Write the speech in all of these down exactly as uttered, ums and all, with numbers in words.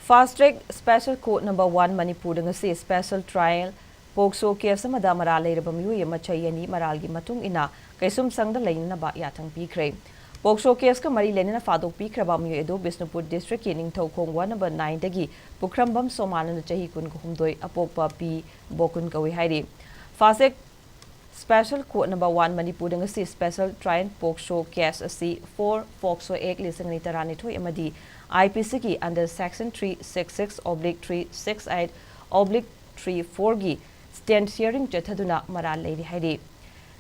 Fast Track Special Court Number One ꯃꯅꯤꯄꯨꯔꯗ ꯉꯁꯤ special trial POCSO case ꯑꯃꯗ ꯃꯔꯥꯜ ꯂꯩꯔꯕ ꯃꯤꯑꯣꯏ ꯑꯃ ꯆꯍꯤ ꯑꯅꯤ ꯃꯔꯥꯜꯒꯤ ꯃꯇꯨꯡ ꯏꯟꯅ ꯀꯩꯁꯨꯝꯁꯪꯗ ꯂꯩꯅꯅꯕ ꯌꯥꯊꯪ ꯄꯤꯈ꯭ꯔꯦ꯫ POCSO case ꯀ ꯃꯔꯤ ꯂꯩꯅꯅ ꯐꯥꯗꯣꯛꯄꯤꯈ꯭ꯔꯕ ꯃꯤꯑꯣꯏ ꯑꯗꯨ ꯕꯤꯁꯅꯨꯄꯨꯔ district ꯀꯤ ꯅꯤꯡꯊꯧꯈꯣꯡ ward number nine ꯗꯒꯤ ꯄꯨꯈ꯭ꯔꯝꯕꯝ ꯁꯣꯃꯥꯅꯟꯗ ꯆꯍꯤ ꯀꯨꯟꯒ ꯍꯨꯝꯗꯣꯏ ꯑꯄꯣꯛꯄ ꯄꯤ ꯕꯣꯀꯨꯟ ꯀꯧꯏ ꯍꯥꯏꯔꯤ꯫ Fast Track Special Court Number One ꯃꯅꯤꯄꯨꯔꯗ ꯉꯁꯤ special trial POCSO case ꯑꯁꯤ four POCSO Act ꯂꯤꯁꯤꯡ ꯑꯅꯤ ꯇꯔꯥꯅꯤꯊꯣꯏ ꯑꯃꯗꯤ IPC ꯒꯤ under section three six six oblique three six eight oblique three four ꯒꯤ sentence hearing ꯆꯠꯊꯗꯨꯅ ꯃꯔꯥꯜ ꯂꯩꯔꯤ ꯍꯥꯏꯔꯤ꯫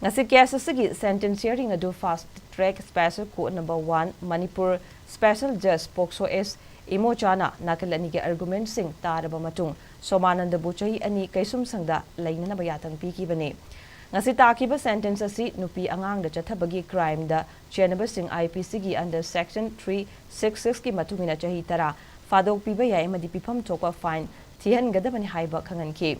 ꯉꯁꯤ case ꯑꯁꯤꯒꯤ sentence hearing ꯑꯗꯨ Fast Track Special Court Number One Manipur special judge POCSO S ꯏꯃꯣꯆꯥꯅ ꯅꯥꯀꯜ ꯑꯅꯤꯒꯤ argument ꯁꯤꯡ ꯇꯥꯔꯕ ꯃꯇꯨꯡ ꯁꯣꯃꯥꯅꯟꯗꯕꯨ ꯆꯍꯤ ꯑꯅꯤ ꯀꯩꯁꯨꯝꯁꯪꯗ ꯂꯩꯅꯅꯕ ꯌꯥꯊꯪ ꯄꯤꯈꯤꯕꯅꯤ꯫ ꯉꯁꯤ ꯇꯥꯈꯤꯕ sentence ꯑꯁꯤ ꯅꯨꯄꯤ ꯑꯉꯥꯡꯗ ꯆꯠꯊꯕꯒꯤ crime ꯗ ꯆꯦꯟꯅꯕꯁꯤꯡ IPC ꯒꯤ under section three six six ꯀꯤ ꯃꯇꯨꯡ ꯏꯟꯅ ꯆꯍꯤ ꯇꯔꯥ ꯐꯥꯗꯣꯛꯄꯤꯕ ꯌꯥꯏ ꯑꯃꯗꯤ ꯄꯤꯐꯝ ꯊꯣꯛꯄ fine ꯊꯤꯍꯟꯒꯗꯕꯅꯤ ꯍꯥꯏꯕ ꯈꯪꯍꯟꯈꯤ꯫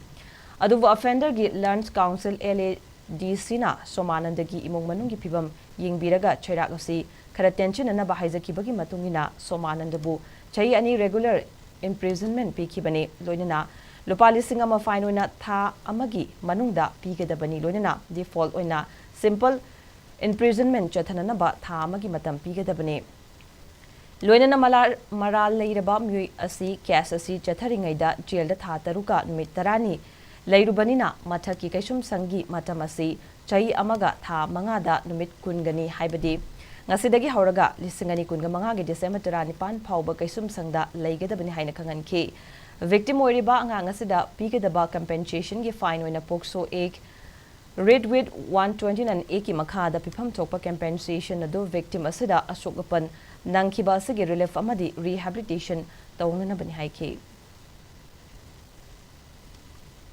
ꯑꯗꯨꯕꯨ offender ꯒꯤ Lands Council LADC ꯅ ꯁꯣꯃꯥꯅꯟꯗꯒꯤ ꯏꯃꯨꯡ ꯃꯅꯨꯡꯒꯤ ꯐꯤꯕꯝ ꯌꯦꯡꯕꯤꯔꯒ ꯆꯩꯔꯥꯛ ꯑꯁꯤ ꯈꯔ ꯇꯦꯟꯁꯤꯟꯅꯅꯕ ꯍꯥꯏꯖꯈꯤꯕꯒꯤ ꯃꯇꯨꯡ ꯏꯟꯅ ꯁꯣꯃꯥꯅꯟꯗꯕꯨ ꯆꯍꯤ ꯑꯅꯤ regular imprisonment ꯄꯤꯈꯤꯕꯅꯤ꯫ ꯂꯣꯏꯅꯅ ꯂꯨꯄꯥ ꯂꯤꯁꯤꯡ ꯑꯃ fine ꯑꯣꯏꯅ ꯊꯥ ꯑꯃꯒꯤ ꯃꯅꯨꯡꯗ ꯄꯤꯒꯗꯕꯅꯤ꯫ ꯂꯣꯏꯅꯅ default ꯑꯣꯏꯅ simple imprisonment ꯆꯠꯊꯅꯅꯕ ꯊꯥ ꯑꯃꯒꯤ ꯃꯇꯝ ꯄꯤꯒꯗꯕꯅꯤ꯫ ꯂꯣꯏꯅꯅ ꯃꯂꯥ-, ꯃꯔꯥꯜ ꯂꯩꯔꯕ ꯃꯤꯑꯣꯏ ꯑꯁꯤ case ꯑꯁꯤ ꯆꯠꯊꯔꯤꯉꯩꯗ jail ꯗ ꯊꯥ ꯇꯔꯨꯛꯀ ꯅꯨꯃꯤꯠ ꯇꯔꯥꯅꯤ ꯂꯩꯔꯨꯕꯅꯤꯅ ꯃꯊꯛꯀꯤ ꯀꯩꯁꯨꯝꯁꯪꯒꯤ ꯃꯇꯝ ꯑꯁꯤ ꯆꯍꯤ ꯑꯃꯒ ꯊꯥ ꯃꯉꯥꯗ ꯅꯨꯃꯤꯠ ꯀꯨꯟꯒꯅꯤ ꯍꯥꯏꯕꯗꯤ ꯉꯁꯤꯗꯒꯤ ꯍꯧꯔꯒ ꯂꯤꯁꯤꯡ ꯑꯅꯤ ꯀꯨꯟꯒ ꯃꯉꯥꯒꯤ December ꯇꯔꯥꯅꯤꯄꯥꯟ ꯐꯥꯎꯕ ꯀꯩꯁꯨꯝꯁꯪꯗ ꯂꯩꯒꯗꯕꯅꯤ ꯍꯥꯏꯅ ꯈꯪꯍꯟꯈꯤ꯫ Victim ꯑꯣꯏꯔꯤꯕ ꯑꯉꯥꯡ ꯑꯁꯤꯗ ꯄꯤꯒꯗꯕ compensation ꯒꯤ fine ꯑꯣꯏꯅ POCSO Act Red with one twenty-nine A ꯀꯤ ꯃꯈꯥꯗ ꯄꯤꯐꯝ ꯊꯣꯛꯄ compensation ꯑꯗꯨ victim ꯑꯁꯤꯗ ꯑꯁꯣꯛ ꯑꯄꯟ ꯅꯪꯈꯤꯕ ꯑꯁꯤꯒꯤ relief ꯑꯃꯗꯤ rehabilitation ꯇꯧꯅꯅꯕꯅꯤ ꯍꯥꯏꯈꯤ꯫